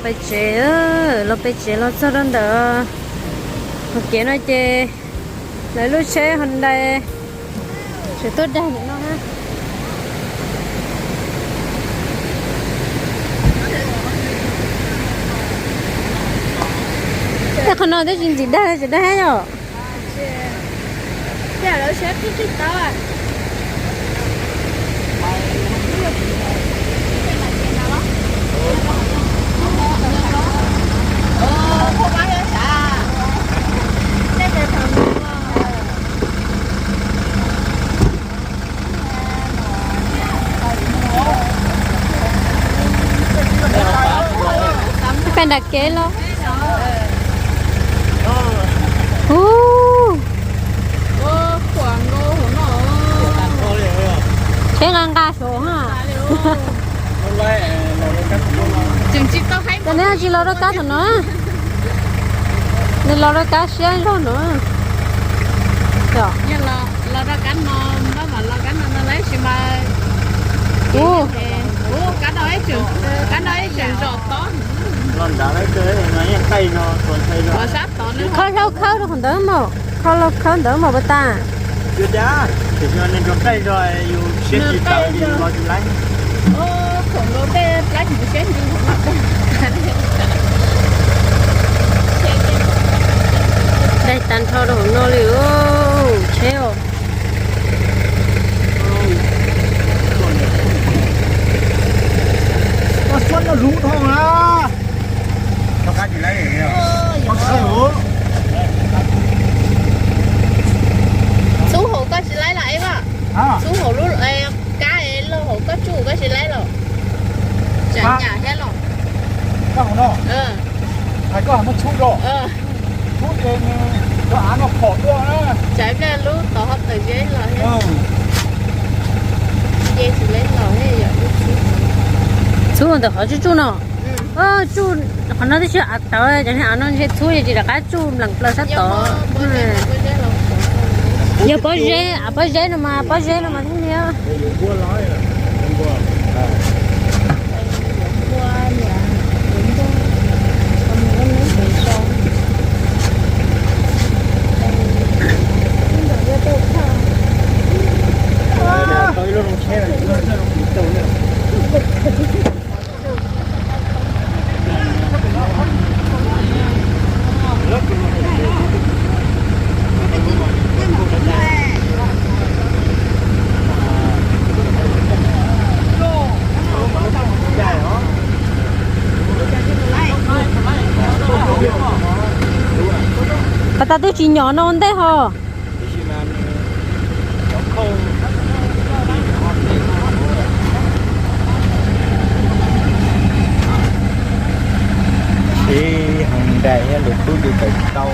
Pem tsev, los pem tsev los txog rau ntawm hauv kev no ces lawv lub tsheb Hyundai tseem tuaj daig ntawm no na. Tej qhov no twb tsis ntxim daig, tsis daig yom. Peb nram kev los. Ub, tsheb nqa nqa saud ha. Ces neb tsis los rau kab tom no, neb los rau kab siab zog no. Ub, qhov hlaub khawb rau qhov ntawd mas, qhov hlaub khawb ntawd mas puas tas? Daig tag nrho rau hauv no li, tsheb os. Txhub hauv koj tsis laib los es, txhub hauv lub kab es laug hauv koj tsuj koj tsis laib los, tsam nyam thiab los. Tsam lub tod ho tawm zeb los thiab. Nce tsis laib los thiab yom, txhub. Txhub ntawm qhov tsuj tsuj no. Tsuj qhov no twb tsis av tawv, cov niag av no ntshe txhub tsis rov qab tsuj nplees plaws sab tod. Yog pob zeb, av pob zeb no mas, pob zeb no mas thiaj li. Pas tas twb tsis nyom no ua ntej ho. Tsheb Hyundai thiab lus tub li tawm tsis tau.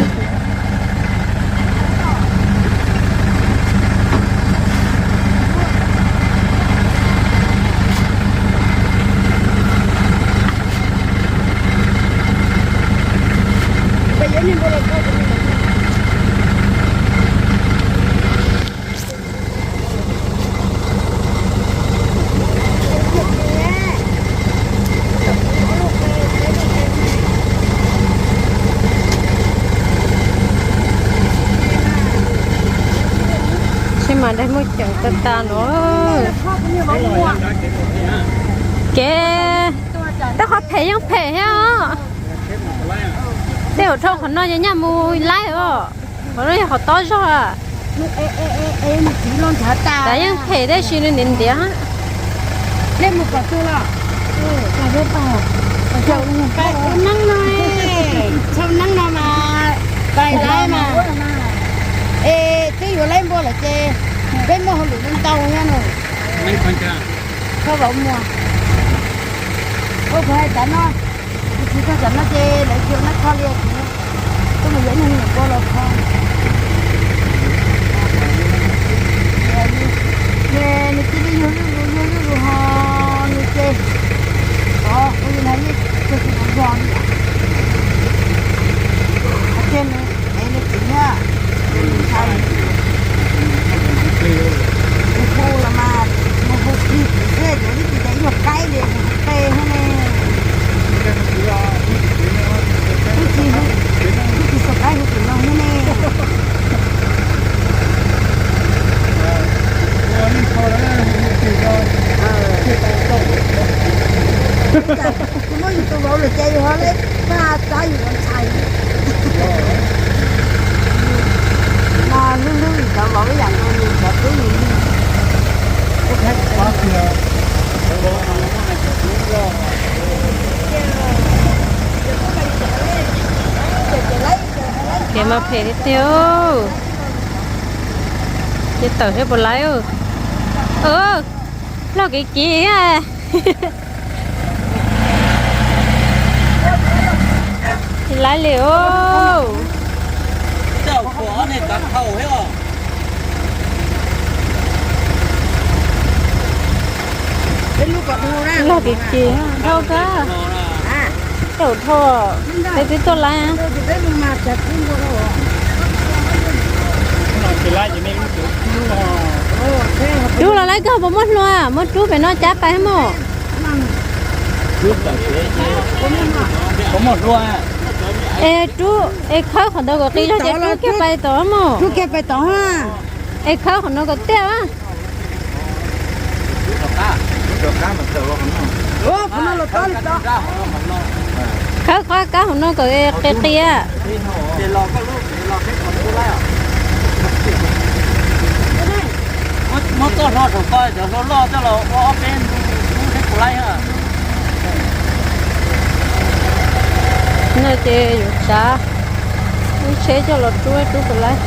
Tsheb mas daig muaj ceem tag tag no. Kev, tej qhov phem yeej phem thiab os. Tej zaum dhau qhov no ces nyaj mus laib os. Qhov no yog qhov tob zog. Thaum yeej phem tab sis nws ntiav ntiav. Ua neeb no, txhau neeb no mas pais laib mas. Es twb yuav laib npua lawm ces peb muaj hauj lwm ntau thiab no. Kho vauv muag. Ua kuv hais tav no, kuv tsis kho tav no ces lawv tsis ua neeb kho li. Koj mus yuav ib nyuag me nyuam npua los kho. Nws cia li yug lwj lug yug lwj lug ho nws ces, o, ua li ntawd yeej tsis tau zog li. Qhov tiag nws ev nws txiv thiab. Ntshai, mus hu los mas mus hu plig xwb, yuav ib tug ces ib nyuag qaib li mus hu qe thiab ne. Kev mas phem tiag tiag. Ces tawm thiab puas laiv? Loj kev kev. Laiv li os. Loj kev kev dhau kab. Tau dhau. Peb twb tuaj laiv. Rub los laiv koj puas muaj hlua, muaj rub pem no cab pais mog. Es rub es khawb qhov ntawd kom qis zog ces rub kiag pais tod mog. Es khawb qhov no kom tiaj. Khawb qhov kab hauv no kom qis qis. Muab txoj hlua saum ko cov hlua loj coj los ua ob peb ntug rub seb puas laiv. No ces yuav tsav lub tsheb coj los rub rub puas laiv.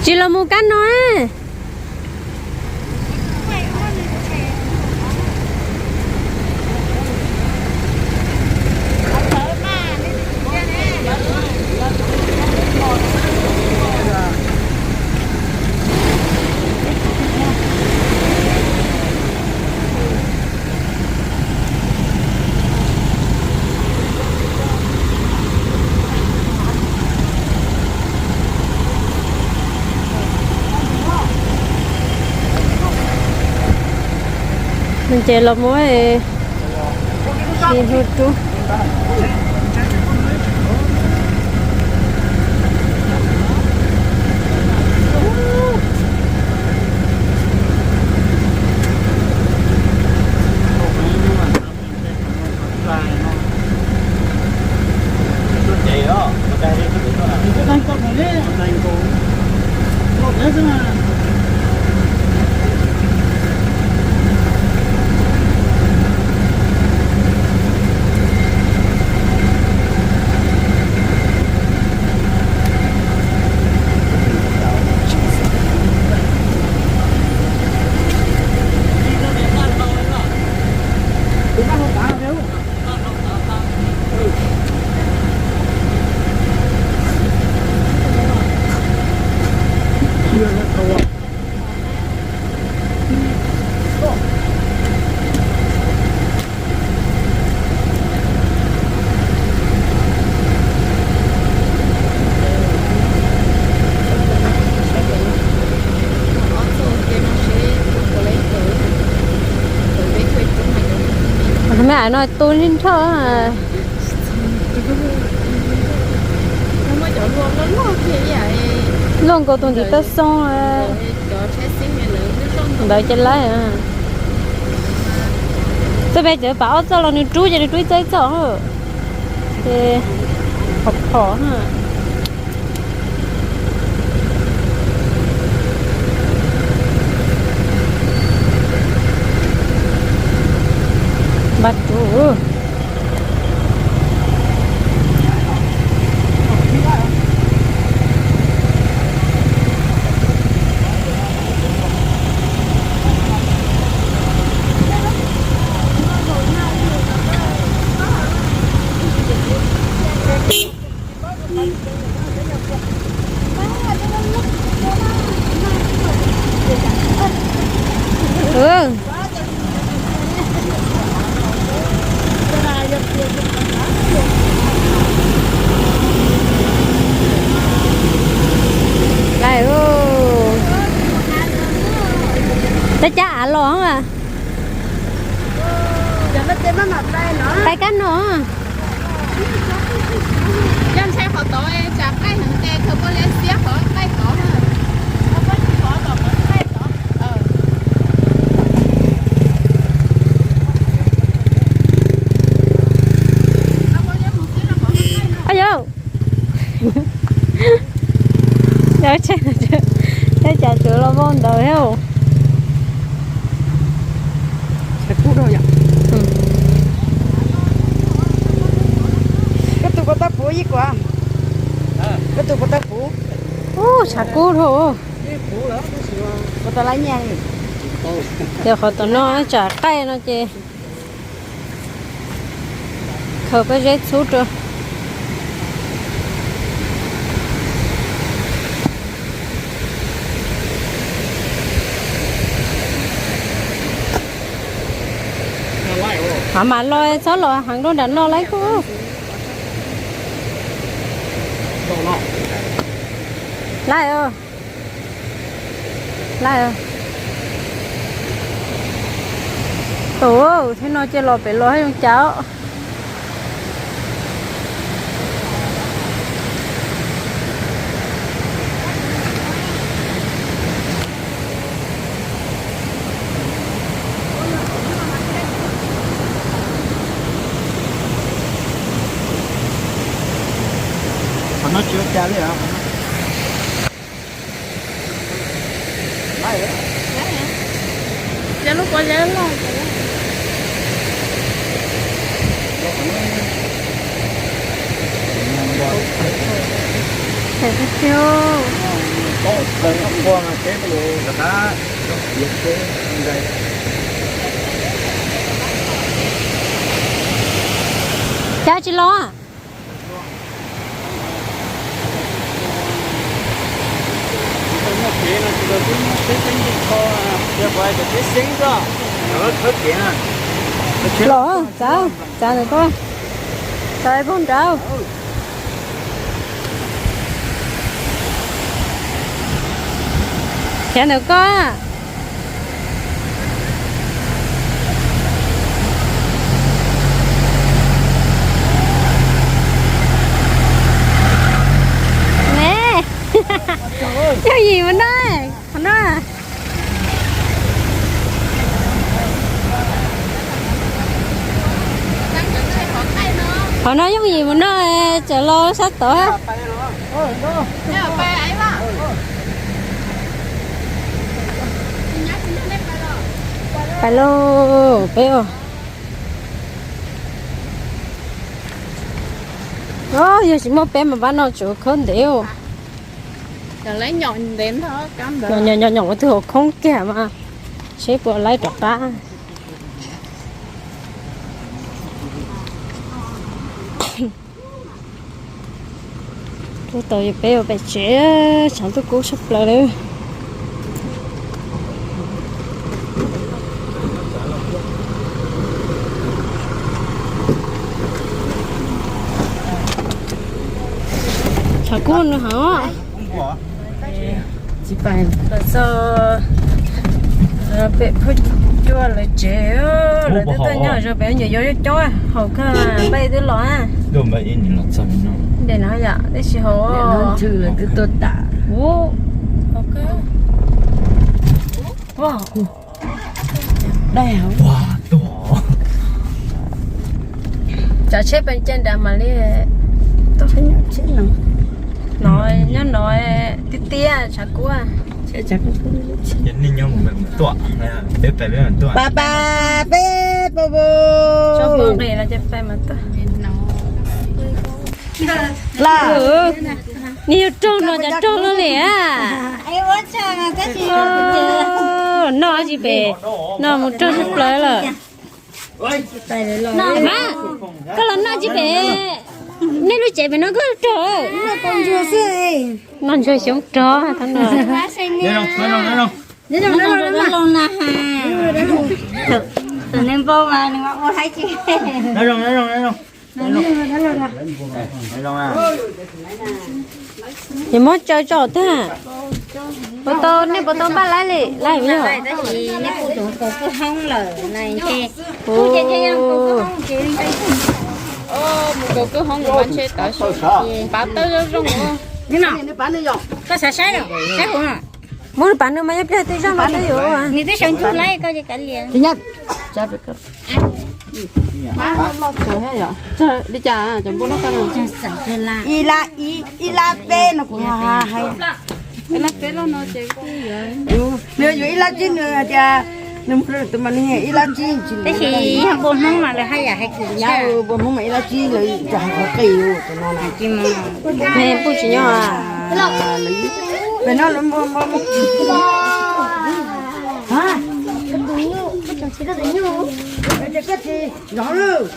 Tsis los mus kab no. Ces los muab si hlua rub. Mej, ais no tu nrhoj. Luaj nkaus tus ntiv taw xoo. Ntawd ces laiv. Txoj pem cov pam ob txoj los nws rub ces nws rub ib txoj ib txoj. Ces phom phom na. Npaj rub. Tais kab no. Yog ntshai qhov tod tsam qaij heev ces khaws poj liab xiab qhov qaij tod. Yog, cas tsuav los vau ntawd thiab. Koj tus puas tau puv ib kuam? Koj tus puas tau puv? Ub, tshav kub dhau. Puas tau lab nyiaj li? Ces qhov tom no tsam qaij no ces khaws pob zeb txhub rau. Hav mas los txhob los heev rau nram no lawm kuj. Laij, laij. Tus thiab no cia los pem los zoo cas. Qhov no tsis ua cas li os. Cov lub pob zeb loj. Cas tsis los? Los, txav, txav ntawm ko, txav pog nrad. Khiav ntawm ko. Ne, yooj yim mus no, qhov no. Qhov no yooj yim mus no, tseem los sab tod. Pais lauj peb os. Yog tsis muaj peb mas pab no tsuav khawb ntev. Nyom nyom ua twg hauv khoob kiag mas seb puas laib rov qab. Tuaj tau peb ua pem tsev, tshav ntuj kub tshaj plaws li. Tshav kub nws hov. Los txog pem Phoj Cuaj lawv tsev, lawv twb tuaj nyob zos pem, nyuam yaus coob coob haus kawg, npaj twb los. Npaj no yom, tab sis haus. Tsav tsheb pes caij nrad mam li. No nyob no tiag tiag tshav kub. Pab pab peb pab pab. Nws yog rog no cas rog loj li a. Noj tsis pem, noj mus rog tshaj plaws lawm. Mas koj los noj tsis pem, nej lub tsev pem no koj rog. Noj ntsuag xyoob rog thaum no. Ces muab tsaws tso tag. Puas tau, nej puas tau npaj laib li, laib yog? Tab sis neb kuj tseem kaus kwj hoob lawm na ntshe. Mus kaus kwj hoob mas ntshe tawv, pav tawb zoo zoo. Koj xav saib, saib kuv no. Muab pav nws mas yog pliag twb zaj mas twb yuav. Nws twb sawv ntsug laib koj ces kav liam. Li cas cov npua no, ib lab, ib lab peb no kuv hais. Nws yuav ib lab tsib, nws hais tias nws mus rau tus mas nws ib lab tsib. Tab sis yog npua Hmoob mas lawv haj yam hais kwv, npua Hmoob mas ib lab tsib lawv tsis hais qhov qis tus no na. Neb puj tsis nyob. Pem no lawv npua, npua, npua. Koj tsis zov lawm.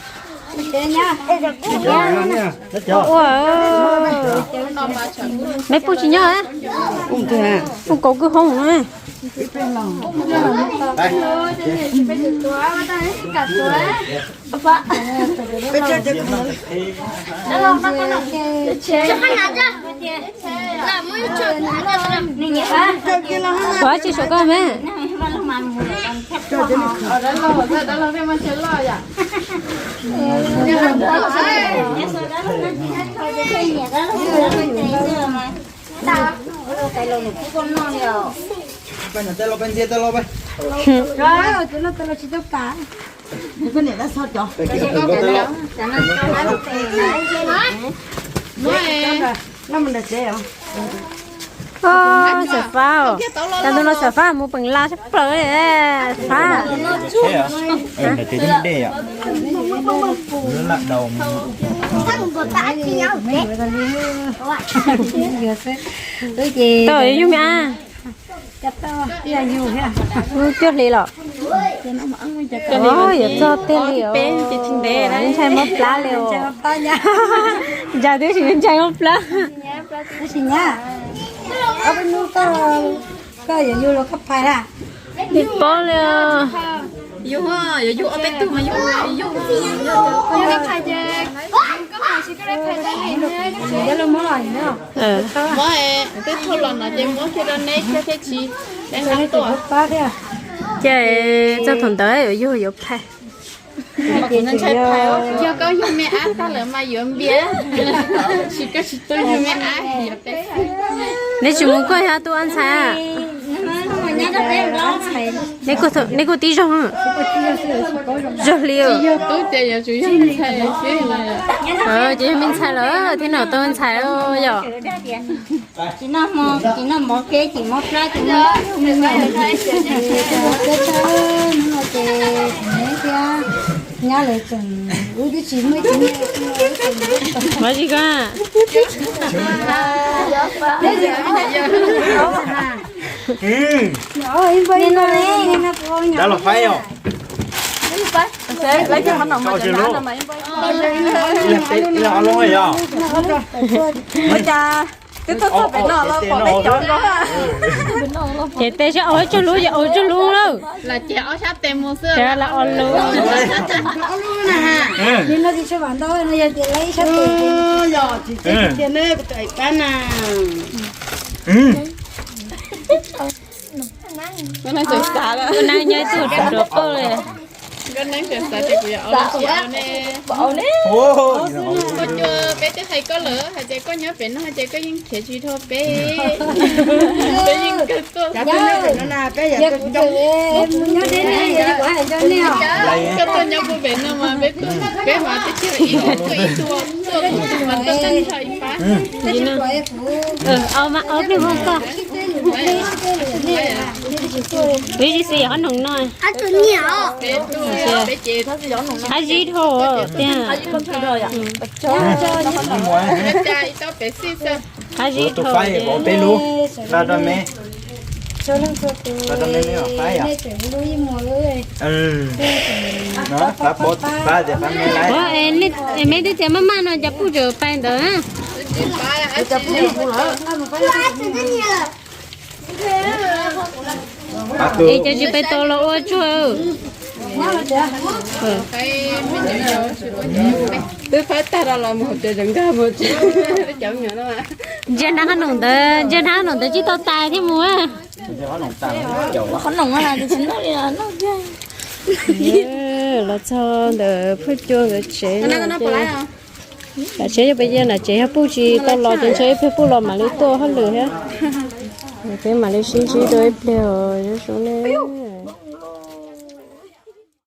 Ua, neb puj tsis nyob, puj kaus kwj hoob na. Ua tsis suav koj me. Xav fab, cas ntu no xav fab mus peem la sab plaws li fab. Tau yug me ab. Cuaj hli los? Yuav txog tiag li os. Ntshai mob plab li os. Ntshai twb tsis ntshai mob plab. Koj yuav yug los koj phais na. Tsis paub li os. Muab tej thaum los no ces muab kiag rau neb thiab thiab tsis. Ces txog thaum ntawd yuav yug yuav phais. Yog koj yug me ab tag lawm mas yuav npias, tab sis koj tsis tau yug me ab yuav peb. Neb tsis mus kuaj yog tub ab ntxhais. Neb kuj tib zog. Zog li. Ces yog me ntxhais lawm thiab no tau ntxhais yom. Tsis noj hmo, tsis noj mov keb, tsis mob plab, tsis mob me nyuam. Hnub no ces neb thiab nyab lawv tseem, wb twb tsis muaj ib tug me. Ua tsis koj. Dab los faib os. Ib leeg ob lub yog. Ua cas twb tuaj txog pem no los pom peb cov no. Ces tes seb ua tsug lub ces ua tsug lub lawm. Lam cia ob sab tes mus xwb. Lam ua lub. Li no tsis tshua vam ntau no yog tias lawv ib sab tes. Yog tsis tias ne kuv tus aim pab na. Koj neeg tseem xav lawm. Koj neeg nyob ib tug ruam ruam qauj li. Koj neeg tseem xav tias kuv yuav ua lub tsis ua ne. Koj cua peb twb hais koj lawm hais tias koj nyob pem no hais tias koj yeej khiav tsis dhau peb. Peb yeej kawg tuaj. Koj tuaj nyob puag pem no mas peb, peb mas twb tsis ib tug ib tug tuaj ib tug mas tuaj tag nrho ib pab. Au mas au plig hov koj. Kuv ib tsis xis yog qhob noom no. Qab zib dhau tiag. Qab zib dhau. Peb lub, peb lub. Ua, es me twb tias maj maj no cas puj tseem pais ntawd. Es cov tsis pais tau los ua tsuag. Twb faib tag rau los mus hauv tsev tseem nkag mus tsev. Cov me nyuam no, ntsia hnab qhob noom ntawd, ntsia hnab qhob noom ntawd tsis tau tais thiab mus. Qhob noom, los txog ntawm Phaj Cua nkawd tsev no, tam tsev yog peb cia na, tsev yog puj tsis tau los ces ntshe ib pliag puj los mam li tuaj hauj lwm thiab. Peb mam li sib ntsib dua ib pliag, zoo zoo nej.